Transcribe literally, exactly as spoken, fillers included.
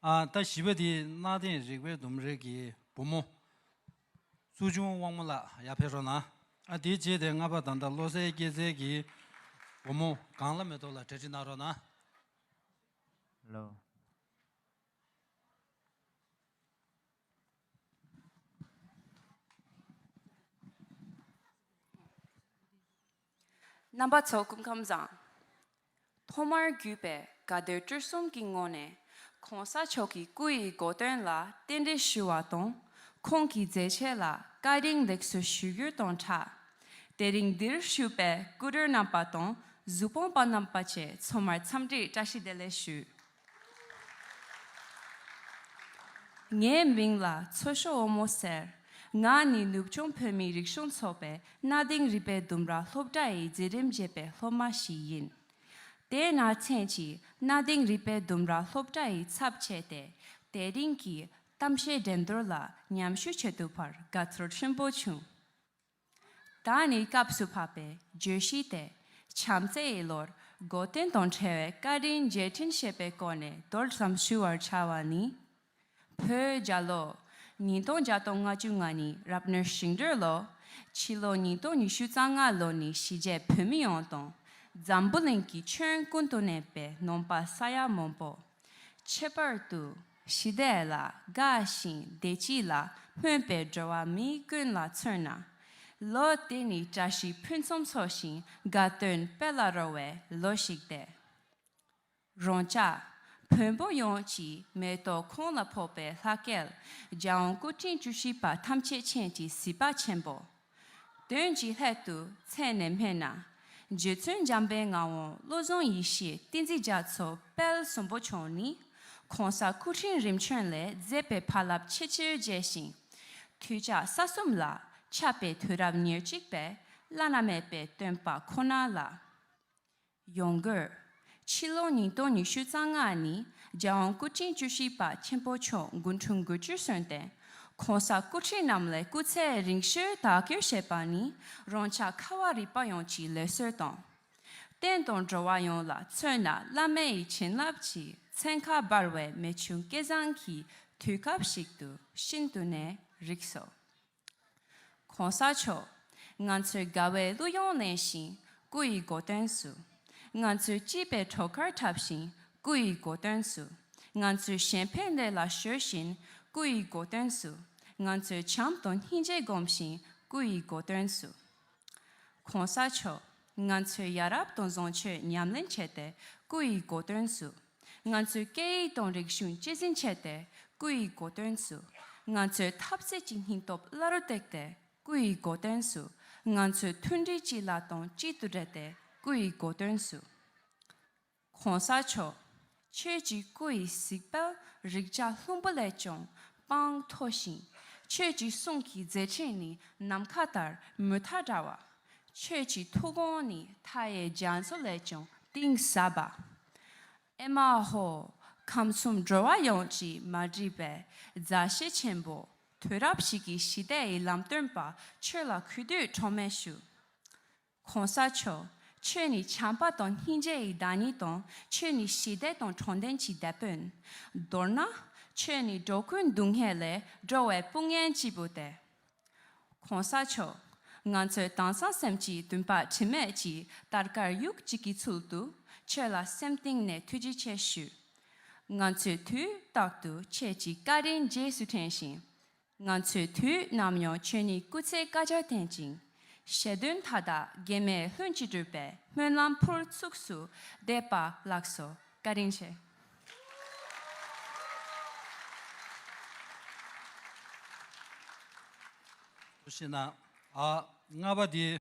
ཨ་ད་བཞི་པ་དེ་གནའ་དེང་རིག་པའི་ལྡུམ་རའི་གི་བུ་མོ་ཚུལ་བྱུང་དབང་མོ་ལགས་ཡར་ཕེབས་རོགས་གནང་། ཨ་དེའི་རྗེས་དེ་ལྔ་པ་ད་ལྟ་བློ་གསལ་སྐྱེད་ཚལ་གྱི་བུ་མོ་གངས་ལྷ་མེ་ཏོག་ལགས་གྲ་སྒྲིག་གནང་རོགས་གནང་། ལོ། རྣམ་པ་ཚོ་སྐུ་ཁམས་བཟང་། ཐོག་མར་བརྒྱུད་པའི་དགའ་འདོད་སྤྲོ་གསུམ་གྱི་ངང་ནས་གོང་ས་མཆོག་གི་སྐུ་ཡི་གོ་སྟོན་ལ་རྟེན་འབྲེལ་ཞུ་བ་དང་། ཁོང་གི་མཛད་རྗེས་ལ་བཀའ་དྲིན་ལེགས་སོ་ཞུ་རྒྱུ་དང་སྦྲགས། དེ་རིང་འདིར་བཞུགས་པའི་སྐུ་མགྲོན་རྣམ་པ་དང་གཟུགས་ཕོངས་པ་རྣམ་པ་བཅས་ཚང་མར་འཚམས་འདྲིའི་བཀྲ་ཤིས་བདེ་ལེགས་ཞུ། ངའི་མིང་ལ་ཚོ་ཤོ་བུ་མོ་ཟེར། ང་ནི་ནུབ་བྱང་བོད་མིའི་རིག་གཞུང་ཚོགས་པའི་གནའ་དེང་རིག་པའི་ལྡུམ་ར་སློབ་གྲྭ་ཡི་མཛད་རིམ་བརྒྱད་པའི་སློབ་མ་ཞིག་ཡིན། དེས་ན་མཚན་གྱིས་གནའ་དེང་རིག་པའི་ལྡུམ་ར་སློབ་གྲྭ་ཡི་ཚབ་བྱས་ཏེ་དེ་རིང་གི་གཏམ་བཤད་འགྲན་བསྡུར་ལ་མཉམ་ཞུགས་བྱེད་ཐུབ་པར་དགའ་ཚོར་ཆེན་པོ་བྱུང་། ད་ནི་སྐབས་སུ་བབས་པའི་བརྗོད་གཞི་དེ་བྱམས་བརྩེ་ཡི་ལོར་གོ་སྟོན་དང་འབྲེལ་བའི་བཀའ་དྲིན་རྗེས་དྲན་ཞེས་པའི་སྐོར་ནས་མདོར་ཙམ་ཞུ་བར་བྱ་བ་ནི། བོད་རྒྱལ་ལོ། ཉིས་སྟོང་བརྒྱ་དང་ལྔ་བཅུ་ང་གཉིས་རབ་གནས་ཞིང་འབྲོག་ལོ། ཕྱི་ལོ་ཉིས་སྟོང་ཉི་ཤུ་རྩ་ལྔ་ལོ་ནི་གཞིས་བྱེས་བོད་མི་ཡོངས་དང་། འཛམ་བུ་གླིང་གི་ཁྱོན་ཀུན་ཏུ་གནས་པའི་ནང་པ་ས་ཡ་མང་པོ། ཁྱད་པར་དུ་ཞི་བདེ་ལ་དགའ་ཞིང་བདེ་སྐྱིད་ལ་སྨོན་པའི་འགྲོ་བ་མི་ཀུན་ལ་མཚོན་ན། ལོ་དེ་ནི་བཀྲ་ཤིས་ཕུན་སུམ་ཚོགས་ཤིང་དགའ་སྟོན་དཔལ་ལ་རོལ་བའི་ལོ་ཞིག་སྟེ། རང་ཅག་བོན་པོ་ཡོངས་ཀྱི་མེ་ཏོག་ཁོང་ལ་ཕོག་པའི་ལྷ་སྐལ་རྒྱལ་དབང་སྐུ་ཕྲེང་བཅུ་བཞི་པ་ཐམས་ཅད་མཁྱེན་ཅིང་གཟིགས་པ་ཆེན་པོ། དོན་གྱི་སླད་དུ་མཚན་ནས་སྨྲས་ན། རྗེ་བཙུན་འཇམ་དཔལ་ངག་དབང་བློ་བཟང་ཡེ་ཤེས་བསྟན་འཛིན་རྒྱ་མཚོ་དཔལ་གསུམ་པོ་མཆོག་ནི་གོང་ས་སྐུ་ཕྲེང་རིམ་བྱོན་ལས་མཛད་པའི་བག་ལེབ་ཆེས་ཆེར་རྒྱས་ཤིང་། ཐོས་བྱ་ས་གསུམ་ལ་ཁྱབ་པའི་དུས་རབས་ཉེར་གཅིག་པའི་བླ་ན་མེད་པའི་སྟོན་པ་ཁོ་ན་ལ། ཡང་སྒོས། ཕྱི་ལོ་ཉིས་སྟོང་ཉི་ཤུ་རྩ་ལྔ་ནི་རྒྱལ་དབང་སྐུ་ཕྲེང་བཅུ་བཞི་པ་ཆེན་པོ་མཆོག་སྐུ་འཁྲུངས་དགུ་བཅུར་སོན་ཏེ། གོང་ས་སྐུ་ཕྲེང་རྣམས་ལས་སྐུ་ཚེ་རིང་ཤོས་དར་རྒྱས་བྱེད་པ་ནི་རང་ཅག་ཁ་བ་རི་པ་ཡོངས་ཀྱི་ལུགས་སྲོལ་དང་། བསྟན་དང་འགྲོ་བ་ཡོངས་ལ་མཚོན་ན་བླ་མ་ཡི་བྱིན་རླབས་ཀྱིས་ཚན་ཁ་འབར་བའི་མེ་ཆུང་སྐལ་བཟང་གི་དུས་སྐབས་ཤིག་ཏུ་ཤིན་ཏུ་ནས་རིགས་སོ། གོང་ས་མཆོག་ང་ཚོའི་དགའ་བའི་གླུ་དབྱངས་ལེན་ཞིང་སྐུ་ཡི་གོ་སྟོན་བསུ། ང་ཚོའི་སྐྱིད་པའི་བྲོ་གར་འཁྲབ་ཞིང་སྐུ་ཡི་གོ་སྟོན་བསུ། ང་ཚོའི་གཞན་ཕན་ལས་ལ་གཞོལ་ཞིང་སྐུ་ཡི་གོ་སྟོན་བསུ། ང་ཚོའི་བྱམས་དང་སྙིང་རྗེ་སྒོམ་ཞིང་སྐུ་ཡི་གོ་སྟོན་བསུ། གོང་ས་མཆོག་ང་ཚོའི་ཡ་རབས་དང་བཟང་སྤྱོད་ཉམས་ལེན་བྱས་ཏེ་སྐུ་ཡི་གོ་སྟོན་བསུ། ང་ཚོའི་སྐད་ཡིག་དང་རིག་གཞུང་གཅེས་འཛིན་བྱས་ཏེ་སྐུ་ཡི་གོ་སྟོན་བསུ། ང་ཚོའི་འཐབ་རྩོད་ཀྱི་སྙིང་སྟོབས་བླ་རུ་བཏེགས་ཏེ་སྐུ་ཡི་གོ་སྟོན་བསུ། ང་ཚོའི་མཐུན་སྒྲིལ་གྱི་ལ་སྟོང་གཅིག་ཏུ་སྒྲིལ་ཏེ་སྐུ་ཡི་གོ་སྟོན་བསུ། གོང་ས་མཆོག་ཁྱོད་ཀྱི་སྐུ་ཡི་གཟིགས་དཔལ་རིགས་བརྒྱ་ལྷུན་པོ་ལས་ཀྱང་དཔངས་མཐོ་ཞིང་། ཁྱོད་ཀྱི་གསུང་གི་མཛད་འཕྲིན་ནི་ནམ་མཁའ་ལྟར་མུ་མཐའ་བྲལ་བ། ཁྱོད་ཀྱི་ཐུགས་དགོངས་ནི་མཐའ་ཡས་རྒྱ་མཚོ་ལས་ཀྱང་གཏིང་ཟབ་པ། ཨེ་མ་ཧོ། ཁམས་གསུམ་འགྲོ་བ་ཡོངས་ཀྱི་མ་འདྲིས་པའི་མཛའ་བཤེས་ཆེན་པོ། དུས་རབས་ཤིག་གི་ཞི་བདེ་ཡི་ལམ་སྟོན་པ་ཁྱོད་ལ་གུས་འདུད་གྲངས་མེད་ཞུ། གོང་ས་མཆོག་ཁྱོད་ནི་བྱམས་པ་དང་སྙིང་རྗེ་ཡི་བདག་ཉིད་དང་ཁྱོད་ནི་ཞི་བདེ་དང་དྲང་བདེན་གྱི་དེད་དཔོན། མདོར་ན། ཁྱོད་ནི་འགྲོ་ཀུན་སྡུག་བསྔལ་ལས་སྒྲོལ་བའི་དཔུང་གཉེན་གཅིག་པུ་སྟེ། གོང་ས་མཆོག་ང་ཚོའི་དེང་སང་སེམས་ཀྱི་འདུན་པ་དྲི་མེད་ཀྱི་དར་དཀར་ཡུག་གཅིག་གི་ཚུལ་དུ་ཁྱོད་ལ་སེམས་གཏིང་ནས་ཐུགས་རྗེ་ཆེ་ཞུ། ང་ཚོས་དུས་རྟག་ཏུ་ཁྱེད་ཀྱི་བཀའ་དྲིན་རྗེས་སུ་དྲན་ཞིང་། ང་ཚོས་དུས་ནམ་ཡང་ཁྱོད་ཉིད་སྐུ་ཚེ་བསྐལ་བརྒྱར་བརྟན་ཅིང་། ཞེ་འདུན་མཐའ་དག་གེགས་མེད་ལྷུན་གྱིས་གྲུབ་པའི་སྨོན་ལམ་ཕུར་ཚུགས་སུ་འདེབས་པ་ལགས་སོ། བཀའ་དྲིན་ཆེ། ཐུགས་རྗེ་གནང་། ཨ། ལྔ་པ་དེ།